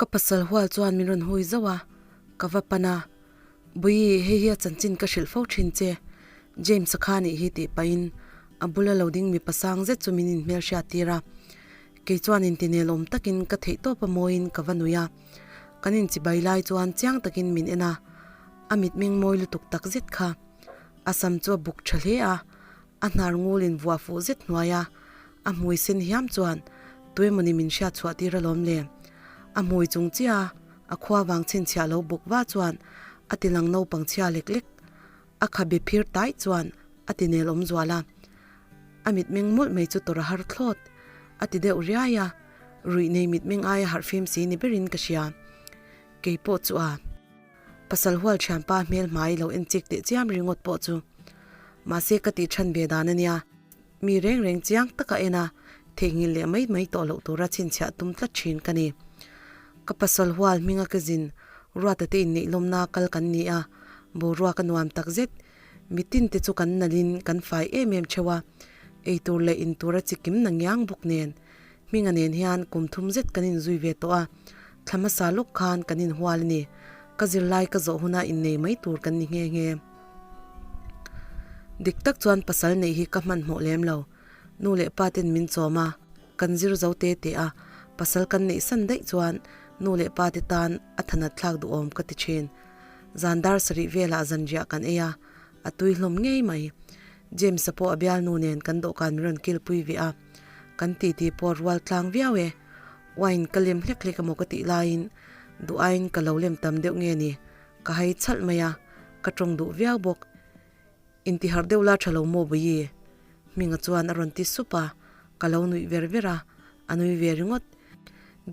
Ka pasal hual chuan min rawn hui zauh a, ka va pan a, Bawihi, hei hi a chanchin ka hrilh fo thin che, James-a kha nih hi tih pahin a bula lo ding mipa sang zet chu min inhmel hriat tir a. Kei chuan intinelawm takin ka theih tawp a mawiin ka va nui a, kan inchibai lai chuan chiang takin min en a, a mitmeng mawi lutuk tak zet kha. A sam chu a buk tha hle a, a hnar ngul in vuah fuh zet hnuai a, a hmui sen hiam chuan tuemawni min hriat chhuah tir alawm le. A hmui chung chiah a khua vang chhinchhiah lo bawk va chuan a ti lang naupang chhia lek lek. A khabe phir tai chuan a ti nel awm zual a, a mitmeng mawlh mai chu tawrh a har thlawt. A ti deuh riai a, ruih nei mitmeng aia harhfim si ni berin ka hria. Kei pawh chu a. Pasal hual thianpa hmel hmai lo en chik teh chiam ringawt pawh chu mahse ka tih than ve dan a nia. Mi reng reng chiang taka en a, theihnghilh leh mai mai tawh loh tura chhinchhiah tum tlat thin ka ni. Ka pasal hual hminga ka zin Ruata te inneih lawmna kal kan ni a, boruak a nuam tak zet. Mitin te chu kan nalhin kan fai em em theuh a, eitur leh intur a chikim na ngiang bawk nen. Hminga nen hian kum thum zet kan inzui ve tawh a, thla hmasa lawk khan kan inhual a ni. Ka zirlai ka zawh huna innei mai tur kan ni nghe nghe. Dik tak chuan pasal neih hi ka hmanhmawh lem lo. Nu leh pa ten min chawm a, kan zir zo te te a, pasal kan neih san daih chuan nu leh pa te tan a thanat thlak duhawm ka ti thin. Zan dar sarih velah zanriah kan ei a, a tui hlawm ngei mai. James-a pawh a bialnu nen kan dawhkan min rawn kilpui ve a, kan titi pawh a rual tlang viau e. Wine ka lem hlek hlek emaw ka tih laiin duh aiin ka lo lem tam deuh nge ni? Ka hai chhalh mai a, ka tawng duh viau bawk. Intiharh deuh la tha lo maw Bawihi? Hminga chuan a rawn ti sup a, ka lo nuih ver ver a, a nui ve ringawt.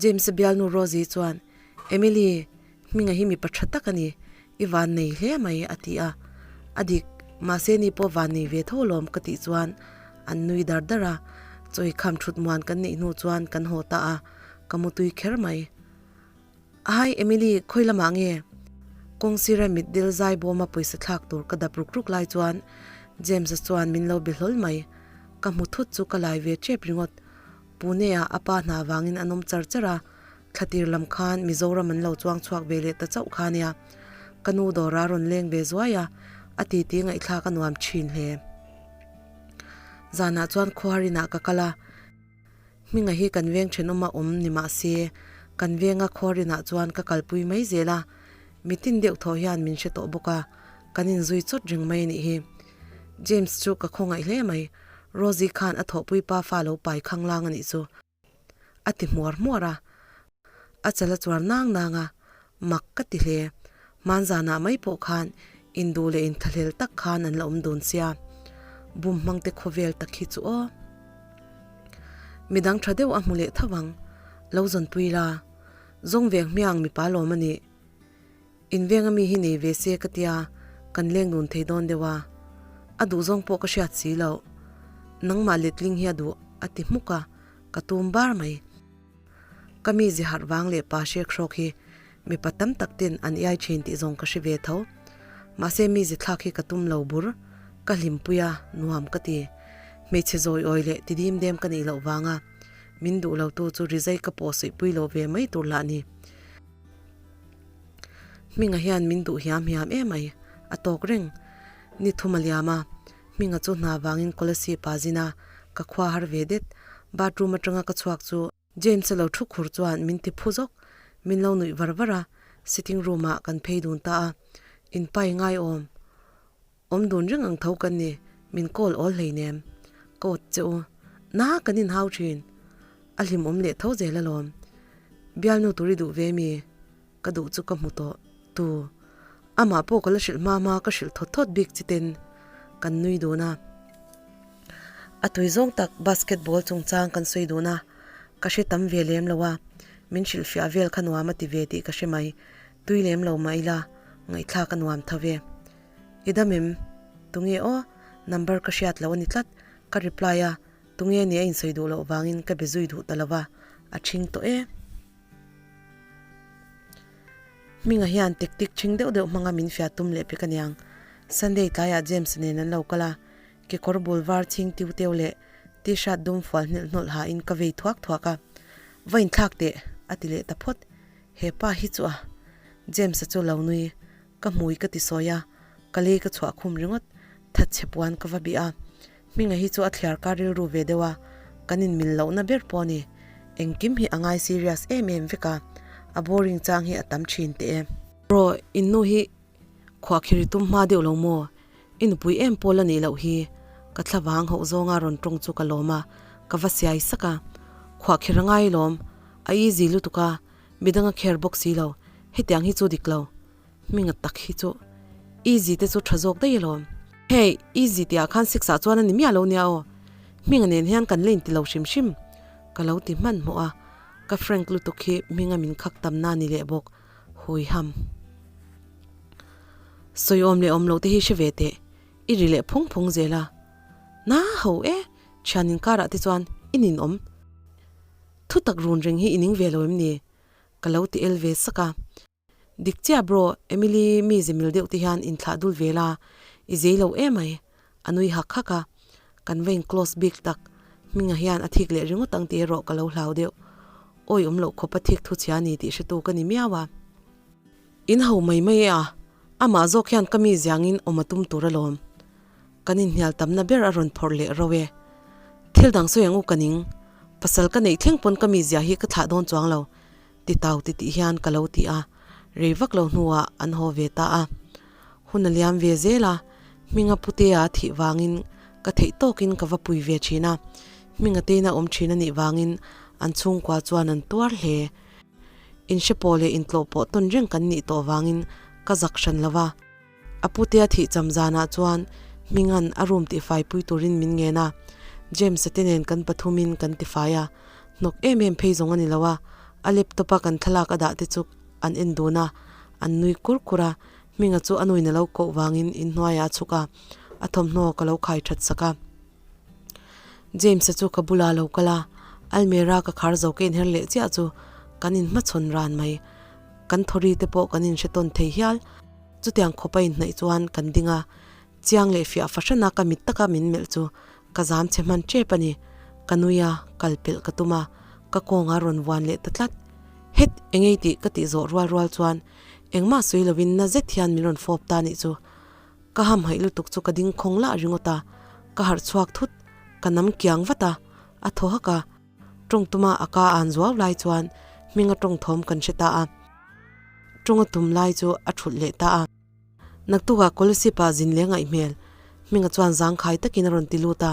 James-a bialnu Rosie chuan, Emily, Hminga hi mipa tha tak a ni, i van nei hle mai a ti a. A dik, mahse ni pawh van nei ve tho lawm ka tih chuan an nui dar dar a, chawi kham thut muan kan neih hnu chuan kan haw ta a, ka mutui kher mai. Hi Emily, khawi lamah nge? Kawng sira mit dil zai bawma pawisa thlak tur ka dap ruk ruk lai chuan James-a chuan min lo be hlawl mai. Ka hmu thut chu ka lai ve tep ringawt. Pune-ah a pa hna vangin an awm char char a, thlatir lam khan Mizoram an lo chuang chhuak ve leh ta chauh kha nia. Ka nu dawra rawn leng ve zuai a, a titi ngaihthlak a nuam thin hle. Zanah chuan khuarinah ka kal a. Hminga hi kan veng thenawma awm ni mah se, kan venga khuarinah chuan ka kalpui mai zel a, mitin deuh thaw hian min hre tawh bawk a, kan inzui chawt reng mai a nih hi. James chu ka khawngaih hle mai, Rosie khan a thawhpui pa fa lo pai khanglang a nih chu a ti hmuar hmuar a, a chal a chuar nang nang a, mak ka ti hle. Hmanzanah mai pawh khan induh leh inthahlel tak khan an la awm dun sia. Bum hmangte khawvel tak hi chu aw. Midang tha deuh a hmu leh tho ang, lo zawnpui la. Zawng veng hmiang mipa lawm a nih. Invenga mi hi nei ve se ka tia, kan leng dun thei dawn deuh a. A duh zawng pawh ka hriat si loh. Nangmah letling hi a duh a ti hmuk a, ka tum bar mai. Ka mi zi harh vang leh pa hrek hrawk hi mipa tam tak ten an iai thin tih zawng ka hre ve tho. Mahse mi zi thlak hi ka tum lo bur, ka hlimpui a, nuam ka ti. Hmeichhe zawi awi leh ti dim dem ka nih loh vanga min duh lo tu chu rizai ka pawh suihpui lo ve mai tur lah ni. Hminga hian min duh hiam hiam em mai, a tawk reng. Ni thum a liam a, Hminga chu hna vangin Kolasib a zin a, ka khua har ve det. Bathroom atanga ka chhuak chu James-a lo thu khur chuan min ti phu zawk. Min lo nuih var var a, sitting room ah kan phei dun ta a. In pai ngai awm. Awm dun reng ang tho kan ni, min call awl hleinem. Ka awt che u. Na kan inhau thin. A hlimawm leh tho zel alawm. Bialnu tur i duh ve mi? Ka duh chu ka hmu tawh tu. Amah pawh ka la hrilh hma hma ka hrilh thawt thawt bik chi ten kan nui dun a. A tui zawng tak basketball chungchang kan sawi dun a, ka hre tam ve lem lo a, min hrilhfiah vel kha nuam a ti ve tih ka hre mai. Tui lem lo mah ila ngaihthlak a nuam tho ve. I dam em? Tunge aw? Number ka hriat loh a ni tlat. Ka reply a, tunge nia insawi duh loh vangin ka be zui duh ta lo va, a ṭhing tawh e. Hminga hian tik tik ṭhing deuh deuh hmanga min fiah tum leh pek aniang. Sunday tlaiah James nen an lo kal a, kekawr bul var chhing tiu teu leh t-shirt dum fual hnilh hnawlh hain ka vei thuak thuak a. Va inthlak teh! a ti leh ta phawt. He pa hi chu a. James-a chu lo nui. Ka hmui ka ti sawi a, ka lei ka chhuah khum ringawt. Thatchhe puan ka va bih a. Hminga hi chu a thliar ka rilru ve deuh a, kan inmil lohna ber pawh a ni. Engkim hi a ngai serious em em vek a, a boring chang hi a tam thin teh e. Bro, in nu hi khuahkhir i tum hma deuh lo maw? I nupui em pawl a nih loh hi. Ka thla vang hauh zawnga rawn tawng chu ka lawm a, ka va siai sak a. Khuahkhir a ngai lawm, a easy lutuk a, midang a care bawk si lo, hetiang hi chu dik lo. Hminga tak hi chu easy te chu tha zawk daih alawm. Hey, easy tih ah khan six ah chuan a ni miah lo nia aw. Hminga nen hian kan la inti lo hrim hrim. Ka lo ti hmanhmawh a, ka frank lutuk hi hminga min khak tam na ni leh bawk. Hui ham. Sawi awm leh awm loh te hi hre ve teh. I ri leh phung phung zel a. Na ho e, thian inkarah te chuan i ninawm. Thutak run reng hi i ning ve lo em ni? Ka lo ti el ve sak a. Dik chiah bro, Emily mi zimil deuh te hian inthlah dul ve la, i zei lo emai, a nui hak hak a, kan va in close bik tak, hminga hian a thik leh ringawt ang tih erawh ka lo hlau deuh, awi awm loh khawp a thik thu chhia ni tih hretu ka ni miau a. In ho mai mai e a, amah zawk hian ka mi ziangin awm a tum tur alawm. Kan inhnial tamna ber a rawn phawrh leh ro e. Thil dang sawi ang u ka ning, pasal ka neih thleng pawn ka mi zia hi ka thlah dawn chuang lo, Ti tau ti tih hian ka lo ti a, rei vak lo hnuah an haw ve ta a. Hun a liam ve zel a, Hminga Putea thih vangin ka theih tawkin ka va pui ve thin a, Hminga teina awm thin a nih vangin an chhungkua chuan an tuar hle. Inhre pawh leh intlawh pawh tawn reng kan nih tawh vangin ka zak hran lo va. A putea thih cham zanah chuan Hminga'n a room tifai pui turin min ngen a, James-a te nen kan pathumin kan tifai a, hnawk em em phei zawng a ni lo a, a laptop a kan thlalak a dah te chu an en dun a, an nui kur kur a, Hminga chu a nuin a lo koh vangin inhnuaiah a chhuk a, a thawmhnaw ka lo khai that sak a. James-a chu ka bulah a lo kal a, almera ka khar zo ka inher leh chiah chu kan inhmachhawn ran mai, kan thawri te pawh kan inhre tawn thei hial. Chutiang khawp a inhnaih chuan kan ding a, chiang leh fiah fahrana ka mit taka min melh chu ka zam chhe hman tep a ni. Ka nui a, kal pelh ka tum a, ka kawng a rawn vuan leh ta tlat. Het, engei tih ka tih zawh rual rual chuan engmah sawi lovin na zet hian min rawn fawp ta nih chu. Ka hamhaih lutuk chu ka ding khawng lah ringawt a, ka harh chhuak thut, ka nam kiang vat a, a thaw hak a. Tawng tuma a ka an zuau lai chuan hminga tawng thawm kan hre ta a. Tawng a tum lai chu a thulh leh ta a. Naktukah Kolasib ah zin leh ngaih hmel hminga chuan zangkhai takin a rawn ti lut a.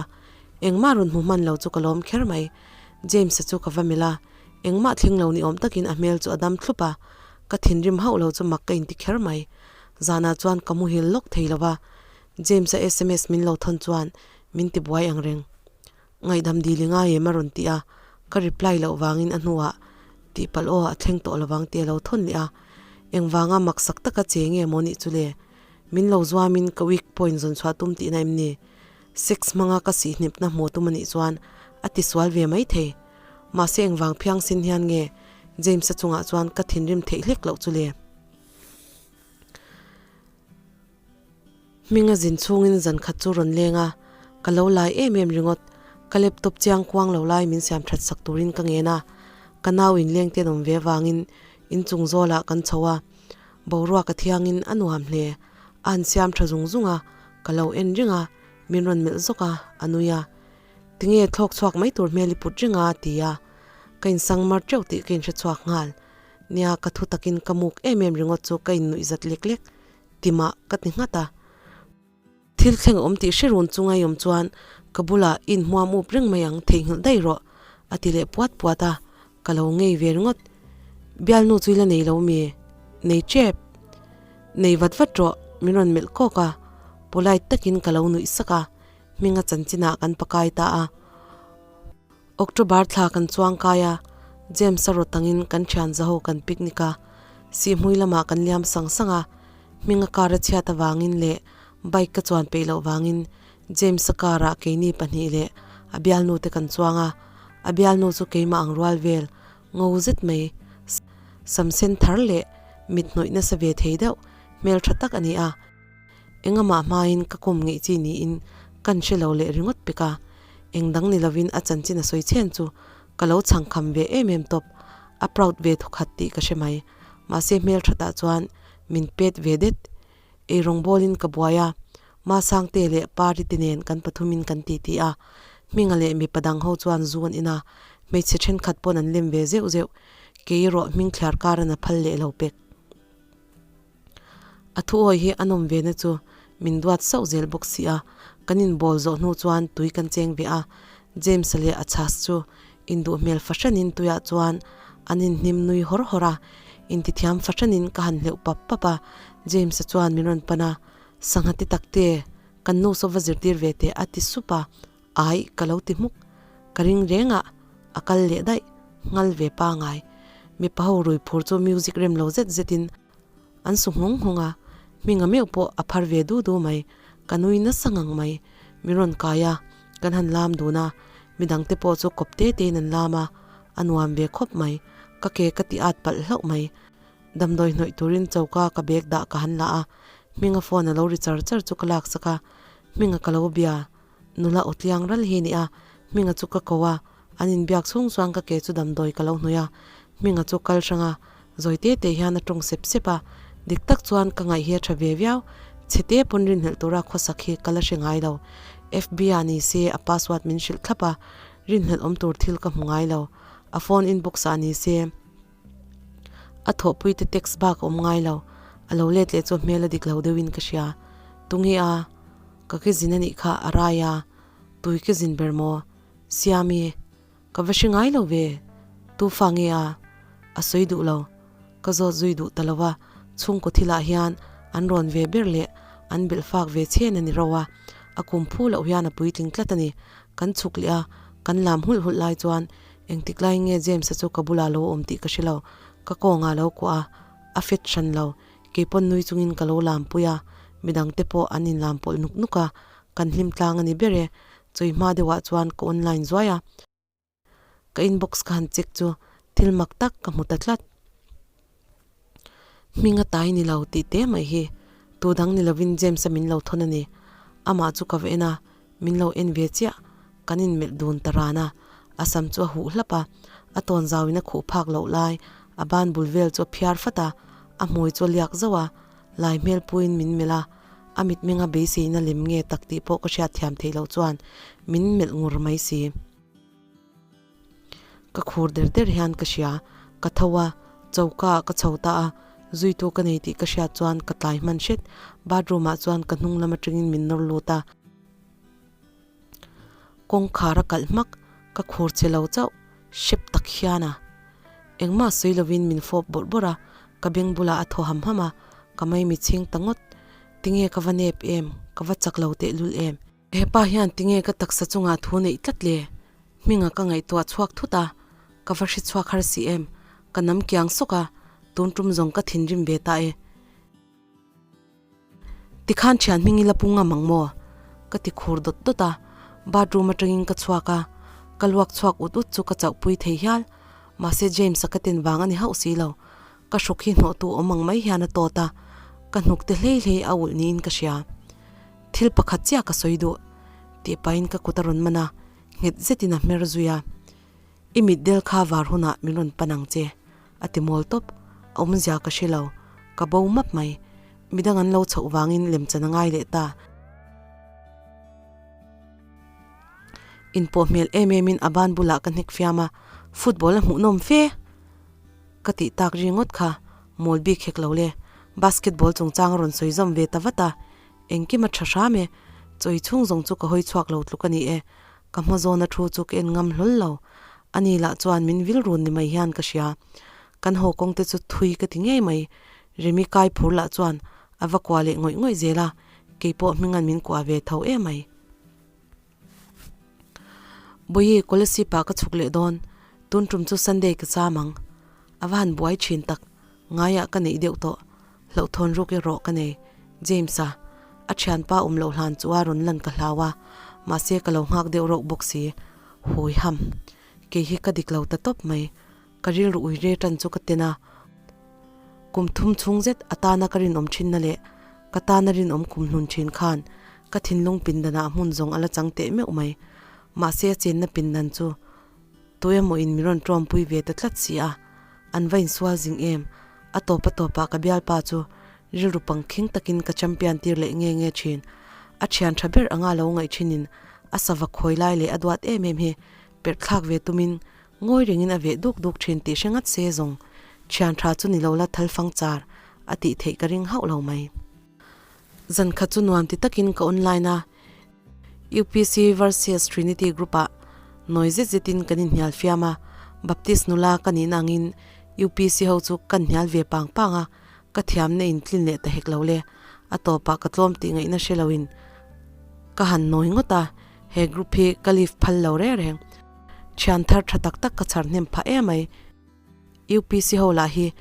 Engmah rawn hmu hman lo chu ka lawm kher mai. James-a chu ka va melh a, engmah thleng lo ni awm takin a hmel chu a dam thlup a. Ka thinrim hauh lo chu mak ka inti kher mai. Zanah chuan ka muhil lawk thei lo va. James-a sms min lo thawn chuan min ti buai ang reng. Ngaihdam dil i ngai em a rawn ti a, ka reply loh vangin a hnuah tihpalh aw a thleng tawh lovang tih a lo thawn leh a, engvanga maksak taka che nge maw nih chu le? Min lo zuamin ka weak point zawn chhuah tum tihna em ni? Sex hmanga ka sihhnipna hmuh tum a nih chuan a tisual ve mai thei. Mahse engvang phiangsin hian nge James-a chungah chuan ka thinrim theih hlek loh chu le? Hminga zin chhungin zan khat chu rawn leng a, ka lo lai em em ringawt. Ka laptop chiang kuang lo lai min siam that sak turin ka ngen a, ka nau inleng te an awm ve avangin inchung zawlah kan chho a, boruak a thiangin a nuam hle. A han siam tha zung zung a, ka lo en reng a, min rawn melh zawk a, a nui a. Tinge thlawk chhuak mai tur hmel i put reng a? a ti a, ka insang mar teuh tih ka inhre chhuak nghal. Nia, ka thu takin ka muk em em ringawt chu ka innuihzat lek lek. Timah ka ti nghat a. Thil thleng a awm tih hre run chunga i awm chuan ka bulah i inhmuam up reng mai ang theihnghilh daih rawh a ti leh puat puat a, ka lo ngei ve ringawt. Bialnu chu i la nei lo mi? Nei tep. Nei vat vat rawh min rawn melh kawk a, polite takin ka lo nuih sak a, hminga chanchinah kan pakai ta a. October thla kan chuang kai a, James-a rawt angin kan thian zaho kan picnic a, Sihhmui lamah kan liam sang sang a, hminga car a chhiat avangin leh bike ka chuan peih loh vangin James-a car-ah keini pahnih leh a bialnu te kan chuang a, a bialnu chu keimah ang rual vel ngo zet mai, sam sen thar leh mit hnawih nasa ve thei deuh hmeltha tak a ni a. Engamah hmain ka kawm ngeih chi niin kan hre lo leh ringawt pek a, eng dang ni lovin a chanchin a sawi chhen chu ka lo chhangkham ve em em tawp. A proud ve thawkhat tih ka hre mai. Mahse hmelthatah chuan min pet ve det. Eirawng bawlin ka buai a, Masangte leh Parite nen kan pathumin kan titi a. Hminga leh mipa dang ho chuan zu an in a, hmeichhe thenkhat pawn an lem ve zeuh zeuh. Kei erawh hming thliar karan a phal leh lo pek. A thuawi hi a nawm ve na chu min duat sauh zel bawk si a, kan inbawl zawh hnu chuan tui kan cheng ve a, James-a leh a chhas chu induh hmel fahranin tuiah chuan an inhnim nui hawr hawr a, intithiam fahranin ka han hleuh pap pap a, James-a chuan min rawn pan a, Sangha ti tak te, kan nu saw va zirtir ve teh a ti sup a, Ai, ka lo ti hmuk, ka ring reng a, a kal leh daih, nghal ve pangai. Mipa ho rui phur chu music rem lo zet zetin an su nghawng nghawng a, hminga meuh pawh a phar ve du du mai, ka nui nasa ngang mai. Min rawn kai a, kan han lam dun a, midangte pawh chu kawp te tein an lam a, a nuam ve khawp mai, ka ke ka ti at palh hlauh mai. Damdawi hnawih turin choka ka bag dah ka han la a, hminga phone a lo ri char char chu ka laksak a, hminga ka lo bia. Nula aw tliang ral hi nia, Hminga chu ka ko a, an inbiak chhung chuan ka ke chu damdawi ka lo hnawih a, Hminga chu kal hrang a, zawi te te hian a tawng sep sep a, dik tak chuan ka ngaih hi a tha ve viau, chhe te pawn rinhlelh tura khawsak hi ka la hre ngai lo, FB ah ni se a password min hrilh thlap a, rinhlelh awm tur thil ka hmu ngai lo, a phone inbox ah ni se a thawhpui te text bak a awm ngai lo, a lo let leh chu hmel a dik lo deuhin ka hria, tunge a. Ka ke zin a nih kha a rai a, tui ke zin ber maw? Siami, ka va hre ngai lo ve, tu fa nge a? A sawi duh lo, ka zawt zui duh ta lo a, chhungkaw thilah hian an rawn ve ber leh an belh fak ve chhen a ni ro a, a kum phu loh hian a puitling tlat a ni. Kan chhuk leh a, kan lam hulh hulh lai chuan engtik lai nge James-a chu ka bulah lo awm tih ka hre lo, ka kawngah lo kuah a, a fet hran lo, Kei pawn nui chungin ka lo lampui a, midangte pawh an inlam pawlh nuk nuk a, kan hlim tlang a ni ber e. Chawi hma deuhah chuan ka online zuai a, ka inbox ka han check chu thil mak tak ka hmu ta tlat. Hming a tai ni lo tih te mai hi tu dang ni lovin James-a min lo thawn a ni. Amah chu ka va en a, Min lo en ve chiah, kan inmelh dun ta ran a, a sam chu a huh hlap a, a tawn zauin a khuh phak loh lai, a ban bul vel chu a phiar fat a, a hmui chu a liak zauh a, lai hmel puiin min melh a, a mitmenga beiseina lem nge tak tih pawh ka hriat thiam theih loh chuan min melh ngur mai si. Ka khur der der hian ka hria, ka tho a, choka ah ka chho ta a, zuitu ka nei tih ka hriat chuan ka tlai hman hret, bathroom ah chuan ka hnung lam atangin min nawr lut a, kawngkhar a kalh hmak, ka khur che lo chauh, hrep tak hian a, engmah sawi lovin min fawp bawrh bawrh a, ka beng bulah a thaw ham ham a, ka maimi chhing ta ngawt, tinge ka va nep em, ka va chak lo tehlul em. Hepa hian tinge ka taksa chungah thu neih tlat le? Hminga ka ngaihtuah chhuak thut a, ka va hre chhuak har si em? Ka nam kiang sawk a, tun tum zawng ka thinrim ve ta e. Tikhan thian hming ila pu ngam ang maw? Ka ti khur dawt dawt a, bathroom atangin ka chhuak a, ka luak chhuak ut ut chu ka chauhpui thei hial. Mahse James-a ka ten vang a ni hauh si lo, Ka hruk hi hnawhtu awm ang mai hian a tawt a, ka hnuk te hlei hlei a ulh niin ka hria. Thil pakhat chiah ka sawi duh, tih pahin ka kut a rawn man a, nghet zetin a hmer zui a. I mitdel kha var hunah min rawn pan ang che, a ti mawl tawp. A awmzia ka hre lo, ka bo map mai. Midang an lo chhoh vangin lemchan a ngai leh ta. Inpawh hmel em emin a ban bulah ka hnek fiam a, football a hmuhnawm fe. Ka tih tak ringawt kha mawl bik hek lo le. Basketball chungchang a rawn sawi zawm ve ta vat a, engkim a tha hram e. Chawi chhung zawng chu ka hawi chhuak lo tluk a ni e. Ka hma zawna thu chu ka en ngam hlawl lo. Ani lah chuan min vil run ni mai hian ka hria. Kan haw kawng te chu thui ka ti ngei mai. Remi kai phur lah chuan a va kuah leh ngawih ngawih zel a, keipawh hminga'n min kuah ve tho emai. Bawihi, Kolasib ah ka chhuk leh dawn, tun tum chu Sunday ka cham ang. A va han buai thin tak, ngaiah ka neih deuh tawh, hlauhthawn ruk erawh ka nei. James-a, a thianpa awm loh hlan chu a rawn lan ka hlau a, mahse ka lo nghak deuh rauh bawk si. Hui ham, kei hi ka dik lo ta tawp mai, ka rilru ui re tan chu ka ten a. Kum thum chhung zet atana ka rinawm thinna leh ka tana rinawm kum hlun thin khan ka thinlung pindanah hmun zawng a la chang teh meuh mai. Mahse a chenna pindan chu tuemaw in min rawn tawmpui ve ta tlat si a. An va insual zing em? A tawp a tawpah ka bialpa chu rilru pangkhing takin ka champion tir leh nge nge thin. A thian tha ber anga lo ngaih thinin a sava khawi lai leh a duat em em hi perh thlak ve tumin ngawi rengin a veh duk duk thin tih hre ngat se zawng thian tha chu ni lo la thal fang char a tih theih ka ring hauh lo mai. Zan khat chu nuam ti takin ka online a, UPC versus Trinity group ah nawi zet zetin kan inhnial fiam a, Baptist nula ka nihna angin UPC ho chu kan hnial ve pang pang a, ka thiamna in tlin leh ta hek lo le, a tawpah ka tlawm tih ngaihna hre loin ka han nawi ngawt a, he group hi ka leave phal lo reng reng. Thian thar tha tak tak ka chhar hnem phah emai. UPC ho lah hi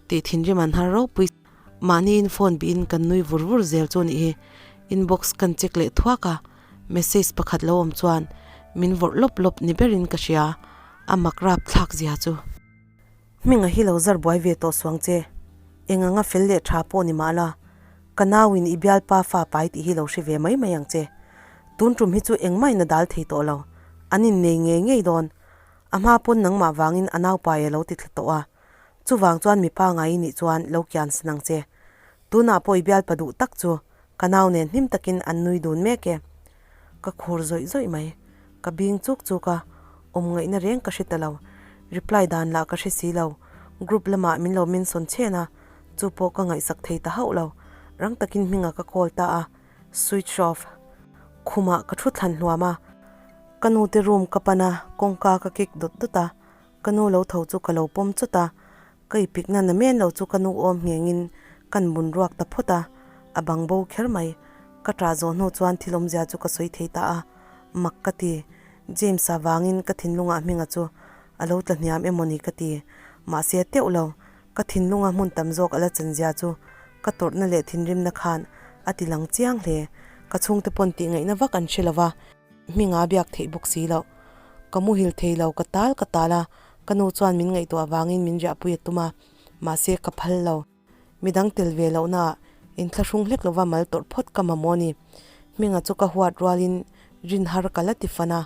tih thinrim an har ropui. Mahniin phone bihin kan nui vur vur zel chu nih hi. Inbox kan check leh thuak a, message pakhat lo awm chuan min vawrh lawp lawp ni berin ka hria, a mak rap thlak zia chu. Hminga hi lo zar buai ve tawh suang che, eng anga fel leh tha pawh ni mah la, ka nauin i bialpa fa pai tih hi lo hre ve mai mai ang che. Tun tum hi chu engmah in a dal thei tawh lo, an innei ngei ngei dawn. A hma pawn nangmah vangin a naupai a lo ti thla tawh a, chuvang chuan mipa ngai i nih chuan lo kian san ang che. Tunah pawh i bialpa duh tak chu ka nau nen hlim takin an nui dun mek e. Ka khur zawih zawih mai. Ka bing chuk chuk a, awm ngaihna reng ka hre ta lo. Reply dan lah ka hre si lo. Group lamah min lo mention chhen a, chu pawh ka ngaihsak thei ta hauh lo. Rang takin hminga ka call ta a, switch off. Khumah ka thu thlan hluam a. Ka nu te room ka pan a, kawngka ka kik dawt dawt a, ka nu lo tho chu ka lo pawm chawt a, ka ipikna na men lo chu ka nu awm nghengin kan bun ruak ta phawt a, a bang bo kher mai. Ka ṭah zawh hnu chuan thil awmzia chu ka sawi thei ta a, mak ka ti. James-a vangin ka thinlungah hminga chu a lo tla hniam emawni ka ti, mahse teuh lo, ka thinlunga hmun tam zawk a la chanzia chu ka tawrhna leh thinrimna khan a ti lang chiang hle. Ka chhungte pawn tih ngaihna vak an hre lo va. Hminga biak theih bawk si loh. Ka muhil thei lo, ka tal ka tal a, ka nu chuan min ngaihtuah vangin min riahpui a tum a, mahse ka phal lo. Midang tel ve lohnaah inthlahrung hlek lova mal tawrh phawt ka mamawh a ni. Hminga chu ka huat rualin rin har ka la ti fan a,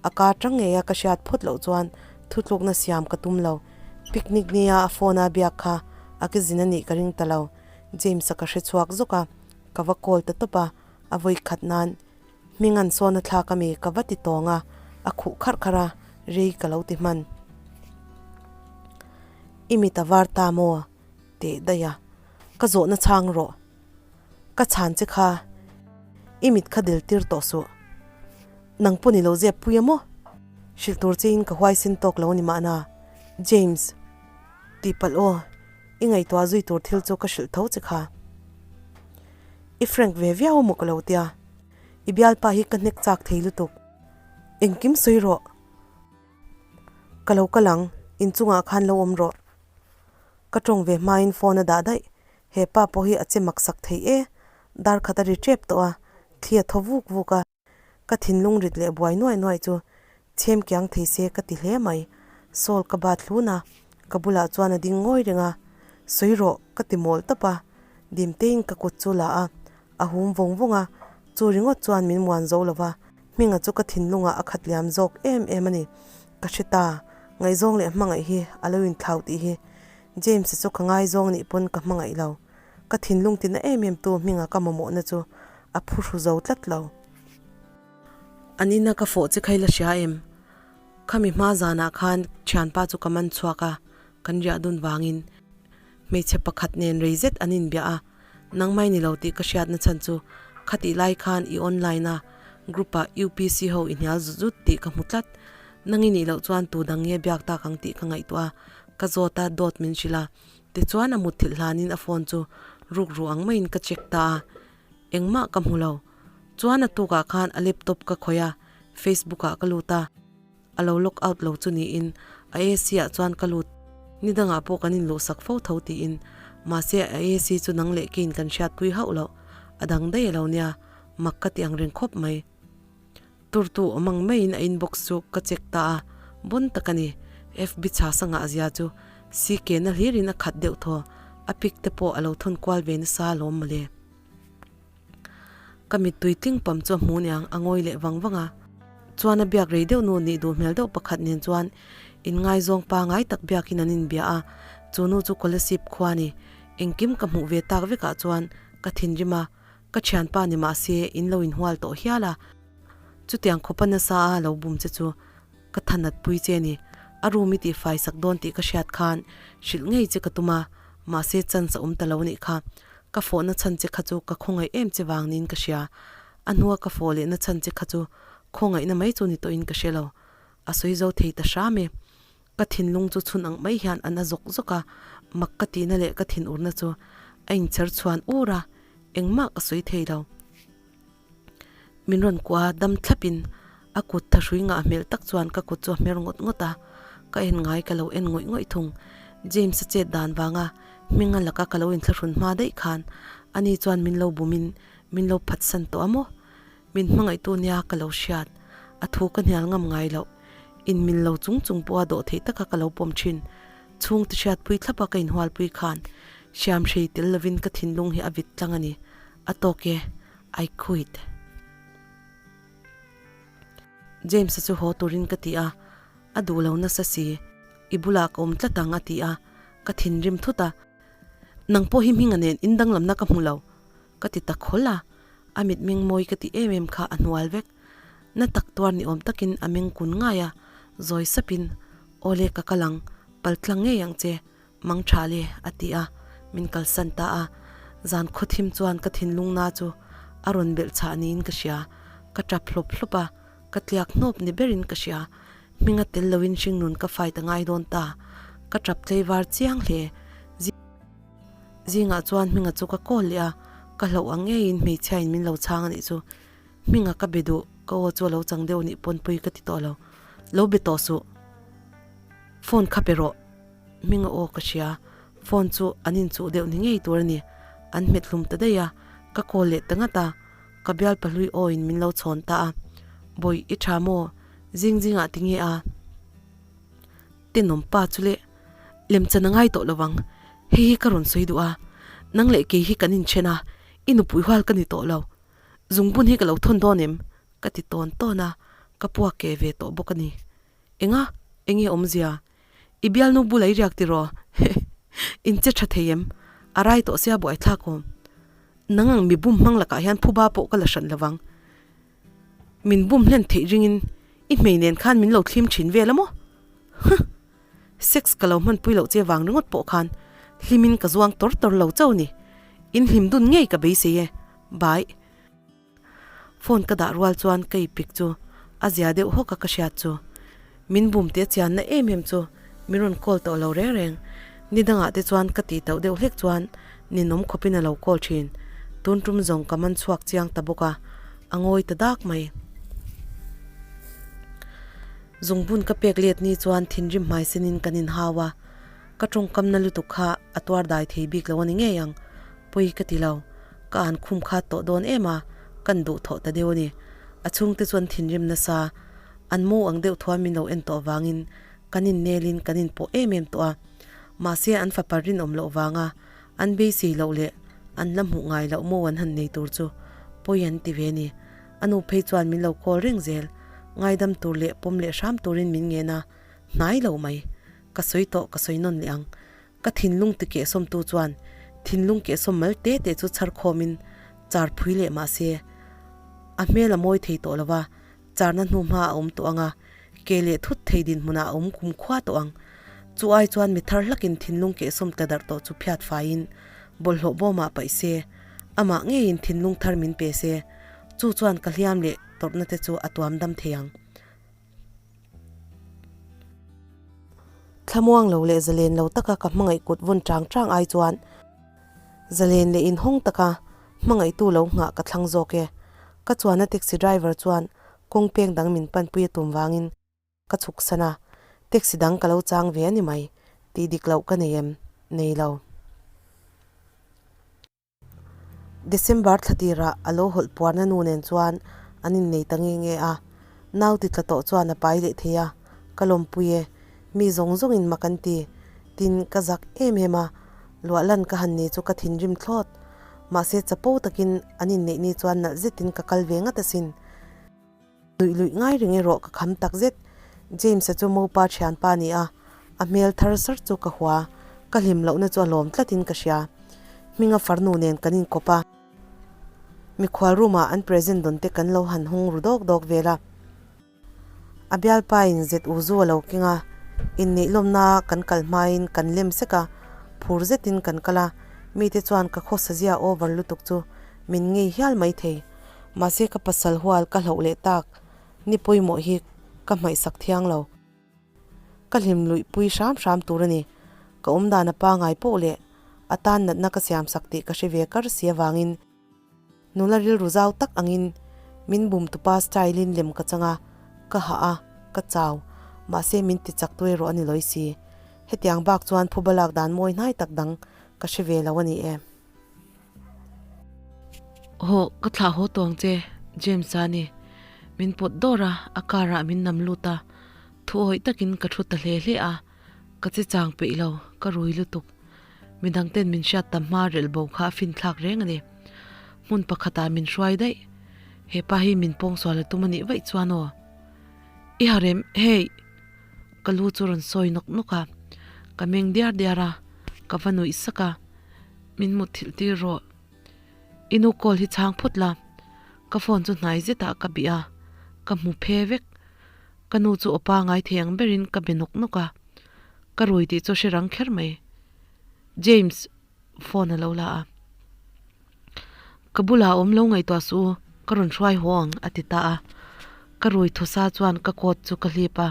a ka tang ngei a ka hriat phawt loh chuan thutlukna siam ka tum lo. Picnic nia a phone a biak kha a ke zin a nih ka ring ta lo. James-a ka hre chhuak zawk a, ka va call ta tawp a, a vawi khat nan Hming an sawn a thlak ami ka va ti tawng a, a khuh kharh kharh a, rei ka lo ti hman. I mit a var ta maw? teh daih a, ka zawhna chhang rawh. Ka chhan che kha i mit kha del tir tawh suh. Nang pawh ni lo zep pui a maw? Hrilh tur chein ka huaisin tawk lo a ni mahna. James, tihpalh aw, i ngaihtuah zui tur thil chu ka hrilh tho che kha. I frank ve viau a maw ka lo tia, i bialpa hi ka hnek chak thei lutuk. Engkim sawi rawh. Ka lo kal ang, inchungah khan lo awm rawh. Ka tawng ve hmain phone a dah daih, he pa pawh hi a che maksak thei e, dar khat a ri tep tawh a, thli a thaw vuk vuk a. Ka thinlung rit leh buai nuai nuai chu chhem kiang thei se ka ti hle mai. Saul ka bat hlun a, ka bulah chuan a ding ngawi reng a, Sawi rawh ka ti mawl tawp a, dimtein ka kut chu la a, a hum vawng vawng a, chu ringawt chuan min muan zo lo va, hminga chu ka thinlungah a khat liam zawk em em a ni. Ka hre ta, ngaihzawng leh hmangaih hi a lo inthlau tih hi. James-a chu ka ngaizawng nih pawn ka hmangaih lo. Ka thinlung tina em em tu hminga ka mamawhna chu a phuhru zo tlat lo. An ina ka fawh che kha i la hria em? Khami hma zanah khan thianpa chu ka man chhuak a, kan riah dun vangin hmeichhe pakhat nen rei zet an inbiah a, nangmai ni lo tih ka hriatna chhan chu khatih lai khan i online a group ah UPC ho i hnial zut zut tih ka hmu tlat. Nang i nih loh chuan tu dang nge biak tak ang tih ka ngaihtuah a, ka zawt a, dawt min hrilh a. Tichuan a mutthilh hlanin a phone chu ruk ru ang maiin ka check ta a, engmah ka hmu lo. Chuan a tukah khan a laptop ka khawih a, Facebook ah ka lut a, a lo log out lo chu niin a AC ah chuan ka lut. Ni dangah pawh kan inluhsak fo tho tiin, mahse a AC chu nang leh keiin kan hriatpui hauh loh, a dang daih a lo nia, mak ka ti ang reng khawp mai. Turtu awm ang maiin a inbox chu ka check ta a, bon tak a ni. FB chha sangah zia chu CK na hlirin a khat deuh thaw, a pic te pawh a lo thawn kual ve nasa alawm mawle. Ka mittui tling pam chu a hmu niang a ngawi leh vang vang a. Chuan a biak rei deuh nu nih duh hmel deuh pakhat nen chuan inngaizawng pangai tak biakin an inbia a, Chu nu chu Kolasib khua a ni. Engkim ka hmuh ve tak vekah chuan ka thinrim a, ka thianpa ni mahse in lo inhual tawh hial a. Chutiang khawpa nasa a lo bum che chu ka thanat pui che a ni. A room i tihfai sak dawn tih ka hriat khan hrilh ngei che ka tum a, mahse chance a awm ta lo a nih kha. Ka fawhna chhan che kha chu ka khawngaih em che vang niin ka hria. A hnua ka fawh lehna chhan che kha chu khawngaihna mai chu ni tawhin ka hre lo. A sawi zo thei ta hram e. Ka thinlung chu chhun ang mai hian a na zawk zawk a, mak ka tihna leh ka thinurna chu a inchher chhuan ur a, engmah ka sawi thei lo. Min rawn kuah a, dam thlapin a kut thahrui ngah hmel tak chuan ka kut chu a hmer ngawt ngawt a, ka en ngai ka lo en ngawih ngawih thung. James-a chet dan vanga hminga laka ka lo inthlahrun hma daih khan ani chuan min lo bumin min lo phatsan tawh a maw? Min hmangaihtu nia ka lo hriat, a thu ka hnial ngam ngai loh. In min lo chung chung pawha dawh theih taka ka lo pawm thin. Chhungte hriatpui thlapa ka inhualpui khan hriamhrei tel lovin ka thinlung hi a vit tlang a ni. A tawk e, I quit. James-a chu haw turin ka ti a, a duh lo nasa si. I bulah ka awm tlat ang a ti a, ka thinrim thut a. Nang pawh hi hminga nen in danglamna ka hmu lo. Ka ti ta khawl a, a mitmeng mawi ka ti em em kha a hnual vek. Na tak tuar ni awm takin a meng kun ngai a, zawi sapin, Awle ka kal ang, pal tlang ngei ang che, mang tha le, a ti a, min kalsan ta a. Zan khawthim chuan ka thinlung na chu a rawn belh chhah niin ka hria, ka tap hlawp hlawp a, ka tliak hnawp ni berin ka hria. Hminga tel loin hringnun ka fight a ngai dawn ta, ka tap tleivar chiang hle. Zingah chuan Hminga chu ka call leh a, ka hlauh ang ngeiin hmeichhiain min lo chhang a nih chu. Hminga ka be duh, ka aw chu a lo chang deuh nih pawn pui ka ti tawh lo. Lo be tawh suh. Phone kha pe rawh. Hminga aw ka hria, phone chu an inchuh deuh ni ngei tur a ni. An hmet hlum ta daih a, ka call leh ta ngat a, ka bial pahlui awin min lo chhawn ta a. Bawih, i tha maw? Zing zingah ti nge a? Tenawm pa chu leh lemchan a ngai tawh lo vang, hei hi ka rawn sawi duh a, nang leh kei hi kan inthen a, i nupui hual ka ni tawh lo, zungbun hi ka lo thawn dawn em? ka ti tawn tawn a, ka puak ke ve tawh bawk a ni. Enga? Enge awmzia? I bialnu bula i riak tiraw? Inche tha thei em? A rai tawh sia buaithlak awm. Nang ang mi bum hmang lakah hian phuba pawh ka la hran lo vang. Min bum hlen theih ringin i hmei nen khan min lo thlim thin vel a maw? Huh! Sex ka lo hmanpui loh che vang ringawt pawh khan hlimin ka zuang tawr tawr lo chauh ni. In hlim dun ngei ka beisei e. Bye. Phone ka dah rual chuan ka ipik chu a zia deuh hawk a ka hriat chu. Min bum teh chianna em em chu min rawn call tawh lo reng reng. Ni dangah te chuan ka tih tauh deuh hlek chuan ninawm khawpin a lo call thin. Tun tum zawng ka man chhuak chiang ta bawk a, a ngawi ta dak mai. Zungbun ka pek let ni chuan thinrim hmai senin kan inhau a, ka tawngkamna lutuk kha a tuar dai thei bik lo a ni ngei ang. Pawi ka ti lo, ka an khum khat tawh dawn em a, kan duh thawh ta deuh a ni. A chhungte chuan thinrim nasa, an mu ang deuh thuan min lo en tawh vangin kan innelin kan inpawh em em tawh a. Mahse an fapa rinawm loh vanga an beisei loh leh an la hmuh ngai loh maw an han nei tur chu pawi an ti ve a ni. A nu phei chuan min lo call reng zel, ngaidam tur leh pawm leh hram turin min ngen a, hnai lo mai. Ka sawi tawh ka sawi nawn leh ang. Ka thinlung ti kehsawmtu chuan thinlung kehsawm mal te te chu chhar khawmin char phui leh mah se a hmel a mawi thei tawh lo va, charna hnu hma a awm tawh ang a, ke leh thut thei dinhmunah a awm kum khua tawh ang. Chu ai chuan mi thar hlakin thinlung kehsawm tla darh tawh chu phiat faiin bawlhhlawh bawmah paih se, amah ngeiin thinlung thar min pe se, chu chuan ka hliam leh tawrhna te chu a tuam dam thei ang. Thlamuang lo leh zalen lo taka ka hmangaih kut vawn chang chang ai chuan zalen leh inhawng taka hmangaihtu lo nghah ka thlang zawk e. Ka chuanna taxi driver chuan kawng peng dang min panpui a tum vangin ka chhuk san a, taxi dang ka lo chang ve a ni mai tih dik loh ka nei em? Nei lo. December thla tirah a lo hawlh puarna nu nen chuan an innei ta nge nge a, nau ti tla tawh chuan a pai leh thei a, ka lawmpui e, mi zawng zawngin mak an ti, tin ka zak em em a, luah lan ka han ni chu ka thinrim thlawt, mahse chapo takin an inneih ni chuan nalh zetin ka kal ve ngat asin. Nuih luih ngai reng erawh ka kham tak zet. James-a chu mopa thianpa a ni a, a hmel thar sar chu ka hua. Ka hlim lohna chu a lawm tlatin ka hria. Hminga farnu nen kan inkawp a. Mikhual room ah an present dawn te kan lo han hung ru dawk dawk vel a. A bialpa in zet u zu a lo keng a, inneih lawmna kan kal hmain kan lem sek a, phur zetin kan kal a, mite chuan ka khawsa zia over lutuk chu min ngei hial mai thei. Mahse ka pasal hual ka hloh leh tak ni pawimawh hi ka hmaihsak thiang lo. Ka hlim luih pui hram hram tur a ni. Ka awmdan a pangai poh leh a tan natna ka siamsak tih ka hre ve kar si avangin nula rilru zau tak angin min bum tupa style in lem ka chang a, ka hah a, ka chau. Mahse min ti chak tu erawh a ni lawi si. Hetiang bak chuan phuba lak dan mawi hnai tak dang ka hre ve lo a ni e. Hawh, ka thlah haw tawng che, James a ni. Min pawt dawr a, a car ah min nam lut a. Thu awih takin ka thu ta hle hle a, ka che chang peih lo, ka rui lutuk. Midang ten min hriat tam hma relh bo kha a fin thlak reng a ni. Hmun pakhatah min hruai daih. He pa hi min pawngsual a tum a nih vaih chuan aw. I ha rem, hey! Ka lu chu rawn sawi nawk nawk a, ka meng diar diar a, ka va nuih sak a. Min mut thilh tir rawh. I nu call hi chhang phawt la. Ka phone chu hnai zetah ka bih a, ka hmu phe vek. Ka nu chu awpa ngai thei ang berin ka be nawk nawk a, ka rui tih chu a hre rang kher mai. James phone a lo la a, Ka bulah awm lo ngaihtuah suh u, ka rawn hruai haw ang a ti ta a. Ka rui thusa chuan ka coat chu ka hlip a,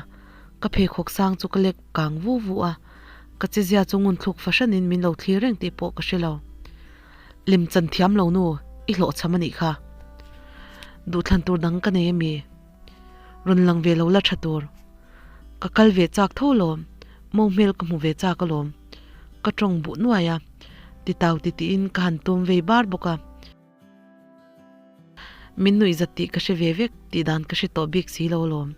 ka pheikhawk sang chu ka lek kang vu vu a, ka chezia chu ngun thluk fahranin min lo thlir reng tih pawh ka hre lo. Lem chan thiam lo nu, i hlawhchham a nih kha. Duhthlan tur dang ka nei ami? Rawn lang ve lo la tha tur. Ka kal ve chak tho alawm, mo hmel ka hmu ve chak alawm. Ka tawng buh nuai a, titau titiin ka han tum vei bar bawk a. Min nuih zat tih ka hre ve vek tih dan ka hre tawh bik si lo alawm.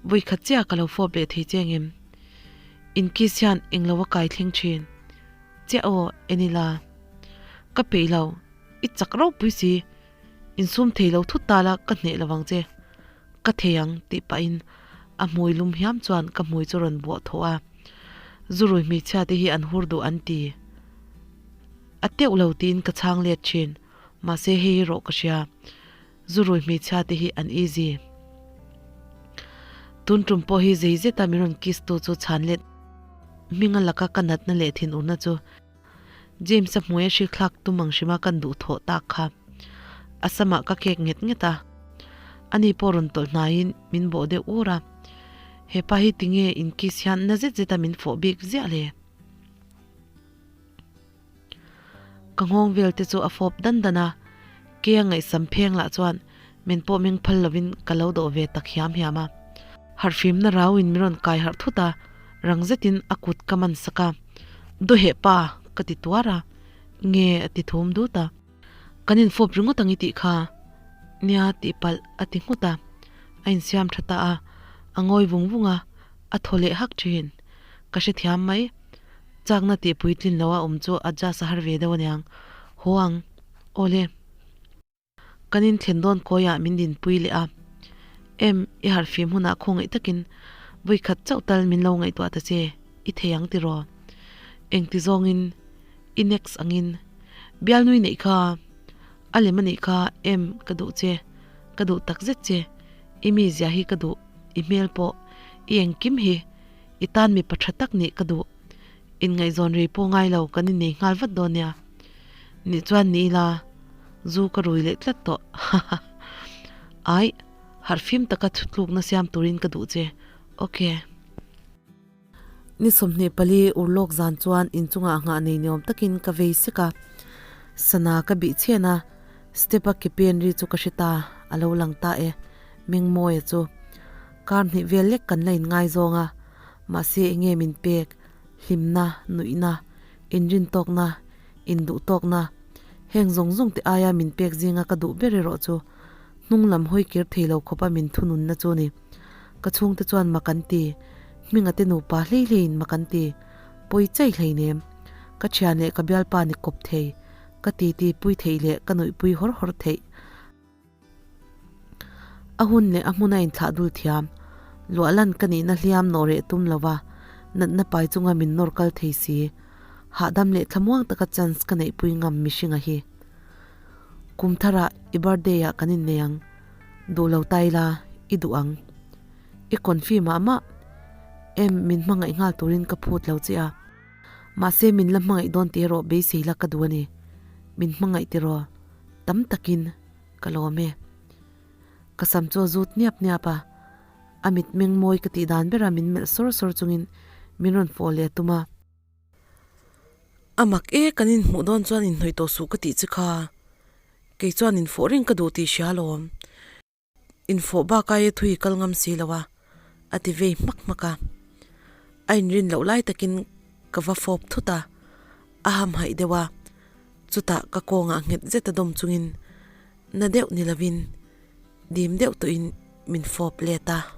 Vawi khat chiah ka lo fawp leh thei che engem? Inkiss hian englo a kai thleng thin chiah aw en ila. Ka peih lo, i chak ropui si. Insum thei lo thut ta la ka hneh lovang che. Ka thei ang tih pahin a hmui lum hiam chuan ka hmui chu rawn buah thawh a. Zurui hmeichhia te hi an hur duh an ti. A teuh lo tiin ka chhang let thin. Mahse hei erawh ka hria. Zurui hmeichhia te hi an easy. Tun tum pawh hi zei zeta min rawn kiss tu chu chhan let hminga laka ka natna leh thinurna chu James-a hmuia hrikthlak tum ang hrima kan duhthawh tak kha. A samah ka kek nget nget a, ani pawh rawn tawlh hnaiin min bawh deuh ur a. He pa hi tinge inkiss hian na zet zeta min fawh bik ziah le? Ka nghawng vel te chu a fawp dan dan a, kea ngaihsam pheng lah chuan min pawh meng phal lovin ka lo dawh ve tak hiam hiam a. Harhfimna rauin min rawn kai harh thut a, rang zetin a kut ka man sak a. Dawheh pa! ka ti tuar a, nge a ti thum dut a. Kan infawp ringawt ang i tih kha. Nia tih palh a ti nghut a, a insiam tha ta a, a ngawi vung vung a, a thaw leh hak thin. Ka hrethiam mai. Chakna tih puitlin loh a awm chu adjust a har ve deuh aniang. Haw ang. Awle. Kan inthlen dawn kawiah min dinpui leh a. Em, i harhfim hunah khawngaih takin vawi khat chauh tal min lo ngaihtuah ta che, i thei ang tiraw? Engti zawngin i next angin bialnui neih kha a lem a nih kha em ka duh che, ka duh tak zet che, i mizia hi ka duh, i hmel pawh, i engkim hi i tan mipa tha tak nih ka duh, inngaihzawn rei pawh ngai lo kan innei nghal vat dawn nia. Nih chuan ni ila zu ka rui leh tlat tawh haha. Aih, harhfim taka thutlukna siam turin ka duh che. Ok. Ni 24 urlawk zan chuan inchungah nghah nei niawm takin ka vei sek a. Sana ka bih chhen a, step a ke pen ri chu ka hre ta, a lo lang ta e, Mengmawia chu. Kar hnih vel lek kan la inngaizawng a, mahse enge min pek, hlimna, nuihna, Inrintawkna, induhtawkna, heng zawng zawng te aia min pek zinga ka duh ber erawh chu hnung lam hawi kir thei lo khawpa min thununna chu ni. Ka chhungte chuan mak an ti, hminga te nupa hlei hleiin mak an ti, pawi chai hleinem. Ka thian leh ka bialpa ni kawp thei, ka titi pui theih leh ka nuihpui hawr hawr theih. A hun leh a hmun a inthlah dul thiam. Luah lan ka nihna hliam nawh reh tum lova. Natna pai chunga min nawr kal thei si. Hahdam leh thlamuang taka chance ka neihpui ngam mihringa hi. Kum tharah i birthday ah kan innei ang. Duh lo ta ila, i duh ang. I confi mah mah em min hmangaih nghal turin ka phut lo che a. Mahse min la hmangaih dawn tih erawh beisei la ka duh a ni. Min hmangaih tiraw? Tam takin ka lawm e. Ka sam chu a zut niap niap a, a mitmeng mawi ka tih dan bera min melh sawr sawr chungin min rawn fawh leh a tum a. A mak e, kan inhmuh dawn chuan inhnawih tawh suh ka tih che kha. Kei chuan infawh reng ka duh tih hria alawm. Infawh bak aia thui kal ngam si lo a, a ti vei hmak hmak a. A inrin loh lai takin ka va fawp thut a, a hamhaih deuh a, chutah ka kawngah nghet zet a dawm chungin na deuh ni lovin dim deuh tawhin min fawp let a.